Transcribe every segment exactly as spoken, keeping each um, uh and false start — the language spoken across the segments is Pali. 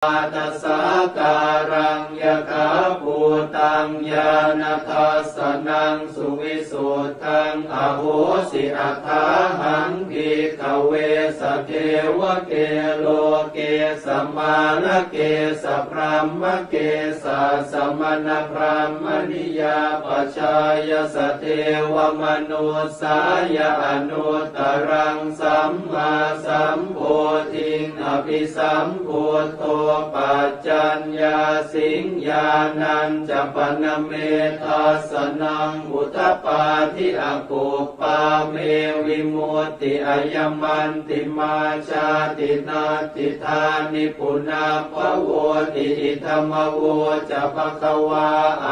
Dasākāraṃ yathābhūtaṃ ñāṇadassanaṃ suvisuddhaṃ ahosi, athāhaṃ bhikkhave sadevake loke samārake sabrahmake sassamaṇabrāhmaṇiyā pajāya sadevamanussāya anuttaraṃ sammāsambodhiṃ abhisambuddho paccaññāsiṃ. Ñāṇañca pana me dassanaṃ udapādi, akuppā me vimutti, ayamantimā jāti, natthidāni punabbhavoti. Idamavoca bhagavā.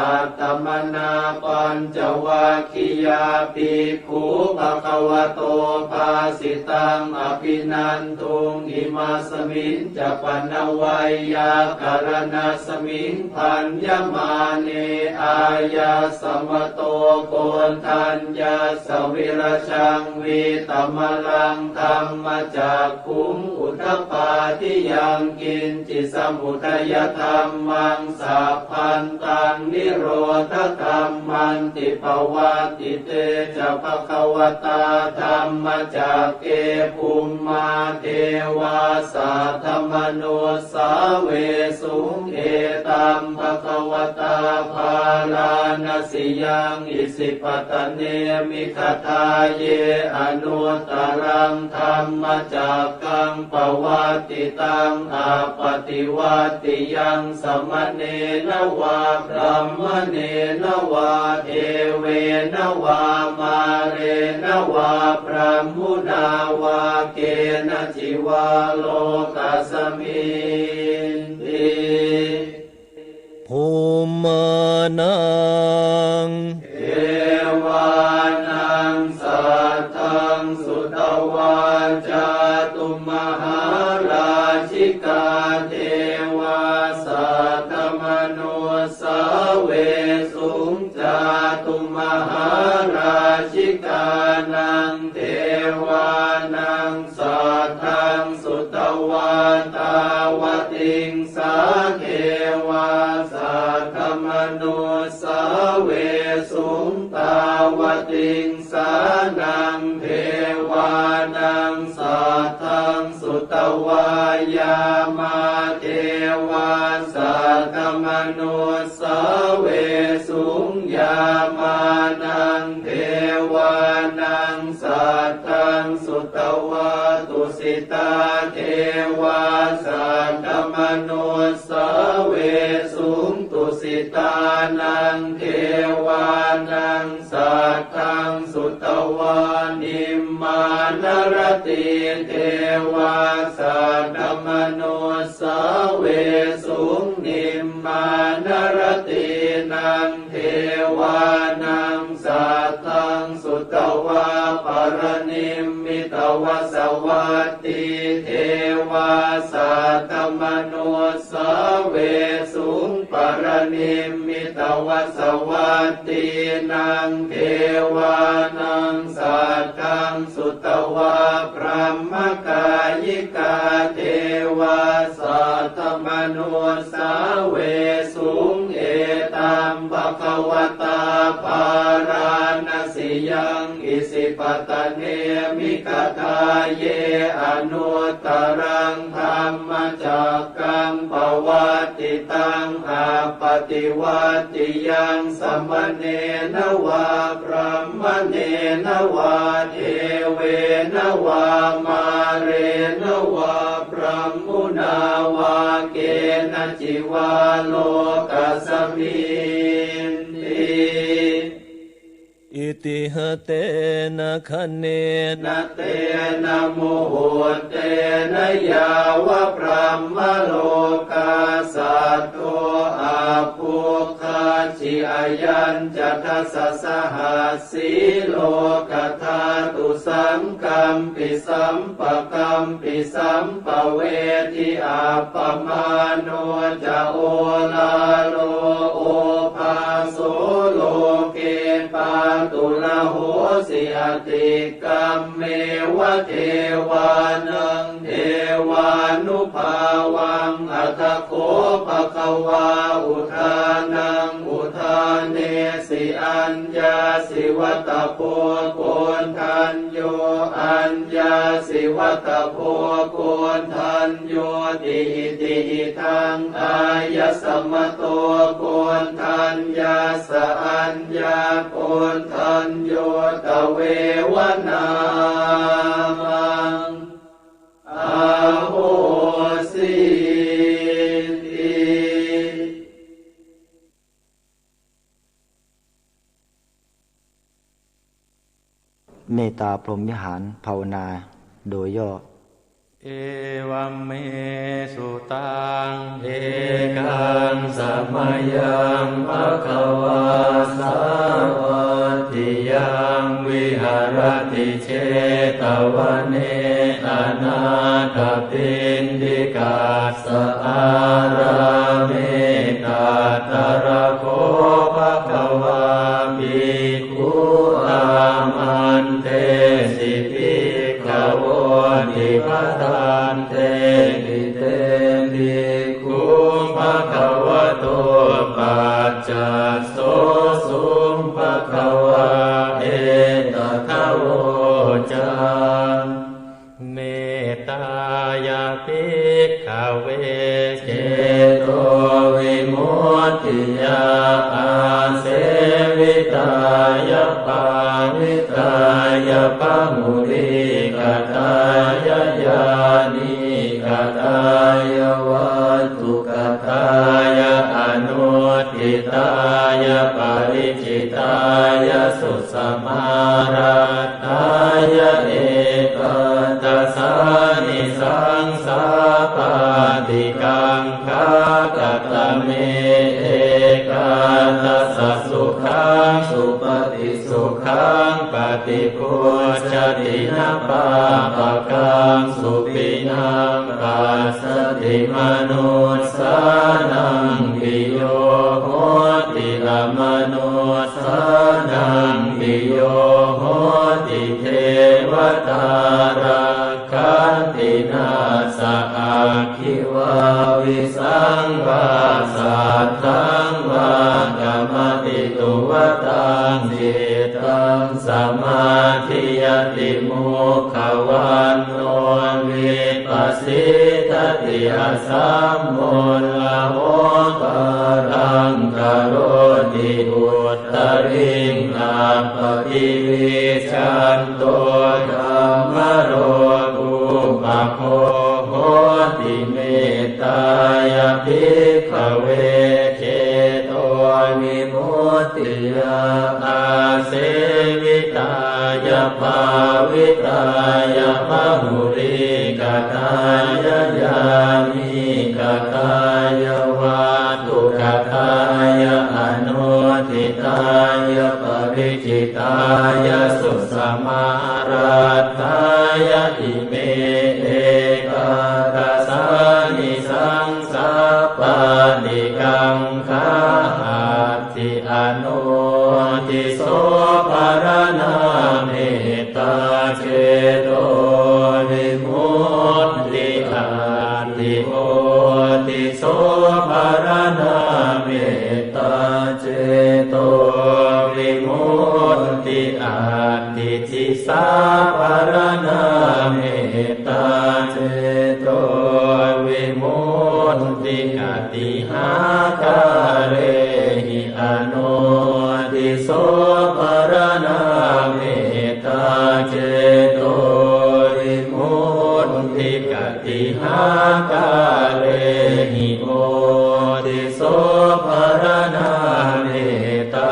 Attamanā pañcavaggiyā bhikkhū bhagavato bhāsitaṃ abhinanduṃ. Imasmiñca pana veyyākaraṇasmiṃ bhaññamāne āyasmato Koṇḍaññassa virajaṃ vītamalaṃ dhammacakkhuṃ udapādi: yaṅkiñci samudayadhammaṃ sabbantaṃ nirodhadhammanti. Pavattite ca bhagavatā dhammacakke bhummā devā saddamanus sāvesuṃ: etaṃ bhagavatā Bārāṇasiyaṃ Isipatane Migadāye anuttaraṃ dhammacakkaṃ pavattitaṃ appaṭivattiyaṃ samaṇena vā brāhmaṇena vā devena vā mārena vā brahmunā vā kenaci vā lokasminti. Bhummānaṃ devānaṃ saddaṃ sutvā cātummahārājikā devā saddamanussāvesuṃ. Cātummahārājikānaṃ devānaṃ saddaṃ sutvā tāvatiṃsā devā saddamanussāvesuṃ. Tāvatiṃsānaṃ devānaṃ saddaṃ sutvā yāmā devā saddamanus sāvesuṃ. Yāmānaṃ devānaṃ saddaṃ sutvā tusitā devā saddamanussāvesuṃ. Tusitānaṃ devānaṃ saddaṃ sutvā nimmānaratī devā saddamanussāvesuṃ. Nimmānaratīnaṃ devānaṃ saddaṃ sutvā paranimmitavasavattī devā saddamanussāvesuṃ. Paranimmitavasavattīnaṃ devānaṃ saddaṃ sutvā brahmakāyikā devā saddamanussāvesuṃ. Etaṃ bhagavatā Bārāṇasiyaṃ Isipatane Migadāye anuttaraṃ dhammacakkaṃ pavattitaṃ appaṭivattiyaṃ samaṇena vā brāhmaṇena vā devena vā mārena vā brahmunā vā kenaci vā lokasminti. Itiha tena khaṇena tena muhuttena yāva brahmalokā saddo abbhuggacchi. Ayañca dasasahassī lokadhātu saṅkampi sampakampi sampavedhi. Appamāṇo ca oḷāro obhāso loke pāturaho ahosi atikkammeva devānaṃ devānubhāvaṃ. Atha kho bhagavā udānaṃ udānesi: Aññāsi vata bho koṇḍañño, aññāsi vata bho koṇḍaññoti. Itihidaṃ āyasmato koṇḍaññassa aññākoṇḍañño tveva nāmaṃ ahosīti. เมตตาพรหมวิหารภาวนาโดยย่อ Evaṃ me sutaṃ. Ekaṃ samayaṃ bhagavā sāvatthiyaṃ viharati jetavane anāthapiṇḍikassa ārāme. Tatra kho bhagavā bhikkhū āmantesi bhikkhavoti. Bhadanteti te bhikkhū bhagavato paccassosuṃ. Bhagavā etadavoca: Mettāya bhikkhave cetovimuttiyā āsevitāya bhāvitāya bahulīkatāya yānīkatāya vatthukatāya anuṭṭhitāya parici tāya susamāraddhāya etadasānisaṃsā pāṭikaṅkhā. Katame ekādasa sukhaṃ supati sukhaṃ paṭibujjhati na pāpakaṃ supinaṃ passati manussānaṃ piyo hoti amanussānaṃ piyo hoti devatā rakkhanti nāssa aggi vā visaṃ vā satthaṃ vā kamati tuvaṭaṃ cittaṃ samādhiyati mukhavaṇṇo vippasīdati asammūḷho kālaṃ karoti uttariṃ appaṭivijjhan to dhammaropūpako hoti. Mettāya bhikkhave cetovimuttiyā āsevitāya bhāvitāya bahulīkatāya yānīkatāya vatthukatāya anuṭṭhitāya parici tāya susamāraddhāya ime ekādasānisaṃsā pāṭikaṅkhā. Atthi anu diso pharaṇā mettā cetovimutti. Atthi odiso pharaṇā mettā cetovimutti. Atthi disā pharaṇā mettā cetovimutti. Katīhākārehi anu diso pharaṇā mettā cetovimutti. Katīhākārehi odiso pharaṇā mettā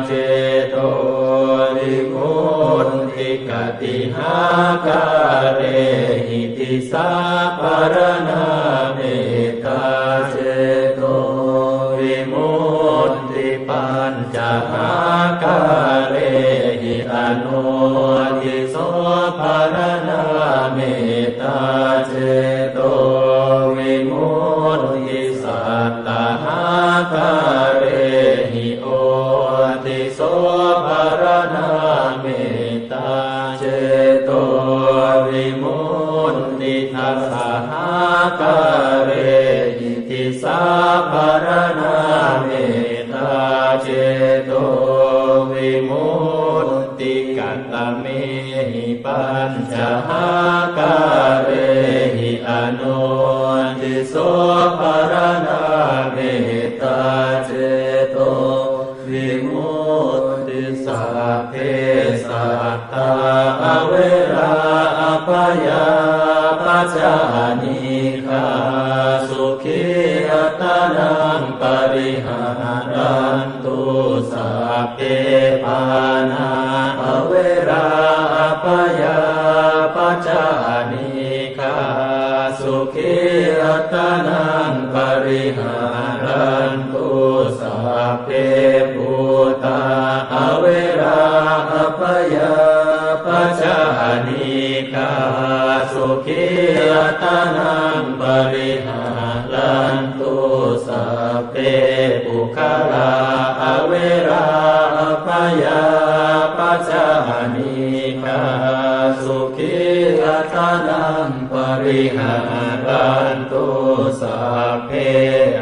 cetovimutti. Katīhākārehi disā pharaṇā mettā cetovimutti. Pañ cahākārehi anu diso pharaṇā mettā cetovimutti. Sattahākārehi odiso pharaṇā Sābharaṇā mettā ceto vimutti. Katamehi pañcahākārehi anodhiso bharaṇā mettā ceto vimutti. Sabbe sattā averā abyāpajjhā anīghā sukhī attānaṃ pariharantu. Sabbe pāṇā averā abyāpajjhā anī- -ghā sukhī attānaṃ pariharantu. Sabbe bhūtā averā abyāpajjhā anīghā sukhī attānaṃ pariharantu. Sabbe puggalā averā abyāpajjhā anī- -ghā sukhī attānaṃ pariharantu. Sabbe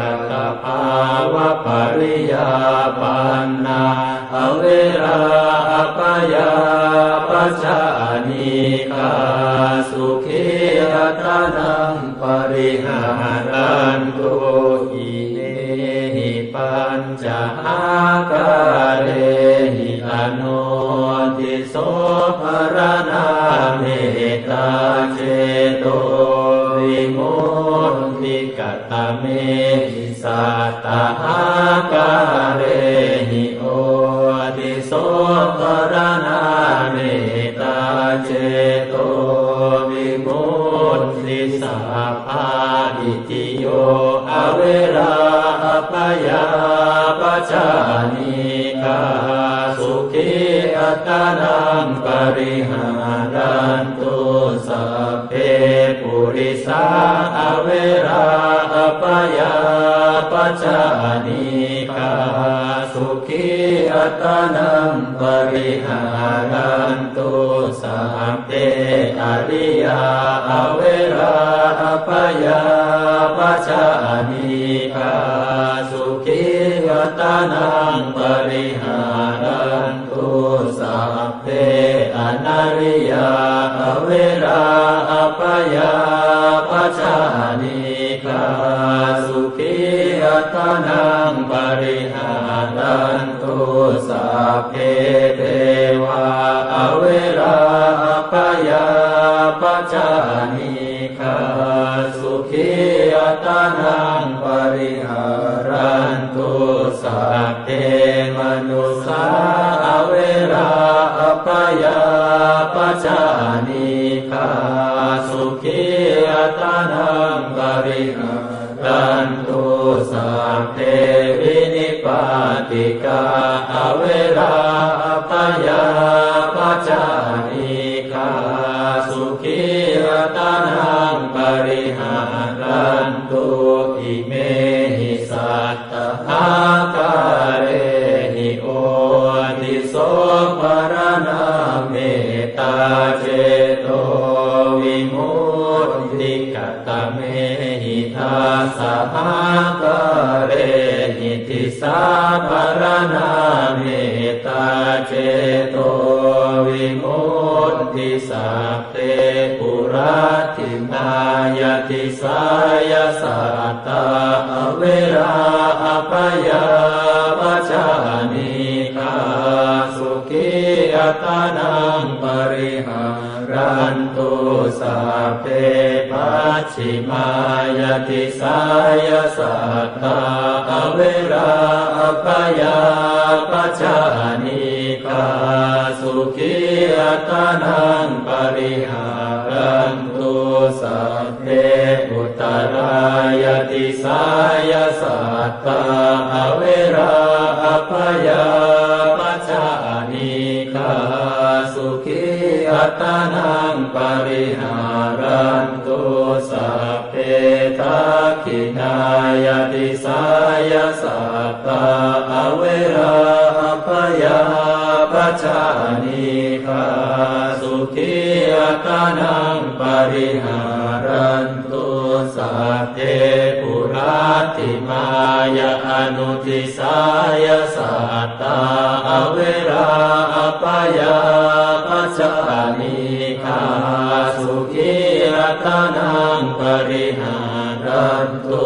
attabhāvapariyāpannā averā abyāpajjhā anīghā sukhī attānaṃ pariharantu. Imehi pañ- -cahākārehi anodhiso bharaṇā mettā ceto vimutti. Katamehi sattahākārehi odhiso bharaṇā mettā ceto vimutti. Sabbā- -tthiyo averā abyāpajjhā anīghā sukhī attānaṃ pariharantu. Sabbe purisā averā abyāpajjhā anīghā sukhī attānaṃ pariharantu. Sabbe ariyā averā abyāpajjhā anīghā sukhī attānaṃ pariharantu. Sabbe anariyā averā abyāpajjhā anīghā sukhī attānaṃ pariharantu. Sabbe devā averā abyāpajjhā anīghā sukhī attānaṃ pariharantu. Sabbe manussā averā abyāpajjhā anīghā sukhī attānaṃ pariharantu. Sabbe vinipātikā averā abyāpajjhā anīghā sukhī attānaṃ pariharantu. Imehi sattahākārehi odhiso bharaṇā mettā ceto vimutti. Katamehi dasahākārehi disā bharaṇā mettā ceto vimutti. Sabbe puratthimāya disāya sattā averā abyāpajjhā anīghā sukhī attānaṃ pariharantu. Sabbe pacchimāya disāya sattā averā abyāpajjhā anīghā sukhī attānaṃ pariharantu. Sabbe uttarāya disāya sattā averā abyāpajjhā anīghā sukhī attānaṃ pariharantu. Sabbe dakkhiṇāya disāya sattā averā abyāpajjhā anīghā sukhī attānaṃ pariharantu. Sabbe purat Hethimāya anudisāya sattā averā abyāpajjhā anīghā sukhī attānaṃ pariharantu.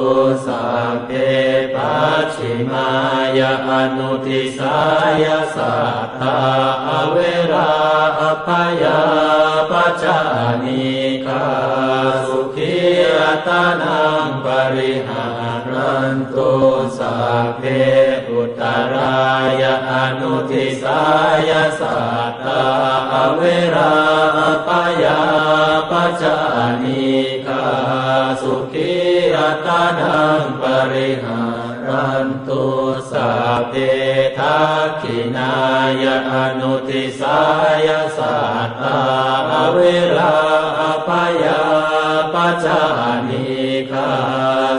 Sabbe pacchimāya anudisāya sattā averā abyāpajjhā anīghā sukhī attānaṃ pariharantu. Sabbe uttarāya anudisāya sattā averā abyāpajjhā anīghā sukhī attānaṃ pariharantu. Sabbe dakkhiṇāya anudisāya sattā averā abyāpajjhā anīghā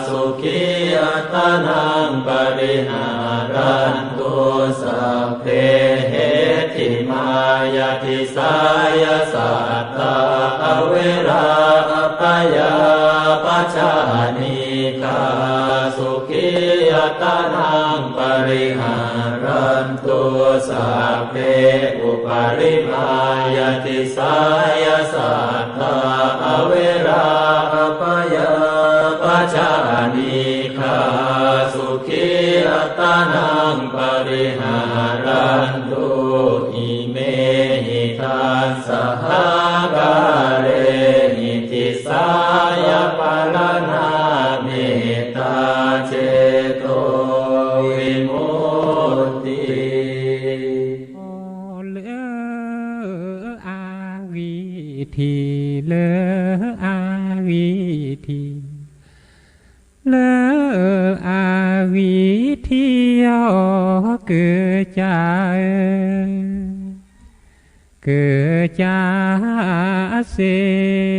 sukhī attānaṃ pariharantu. Sabbe hethimāya disāya sattā averā abyāpajjhā anīghā sukhī attānaṃ pariharantu. Sabbe uparimāya disāya sattā averā abyāpajjhā anīghā sukhī attānaṃ pariharantu. Imehi dasaākārehi disāya pharaṇā mettā ceto vimutti. လႄႈ အဝိထီ လႄႈ အဝိထီ လႄႈ အဝိထီ ဢေႃႈ ၵိူဝ်ႇၸႃႉ ဢိူဝ်ႈ ၵိူဝ်ႇၸႃႉသေ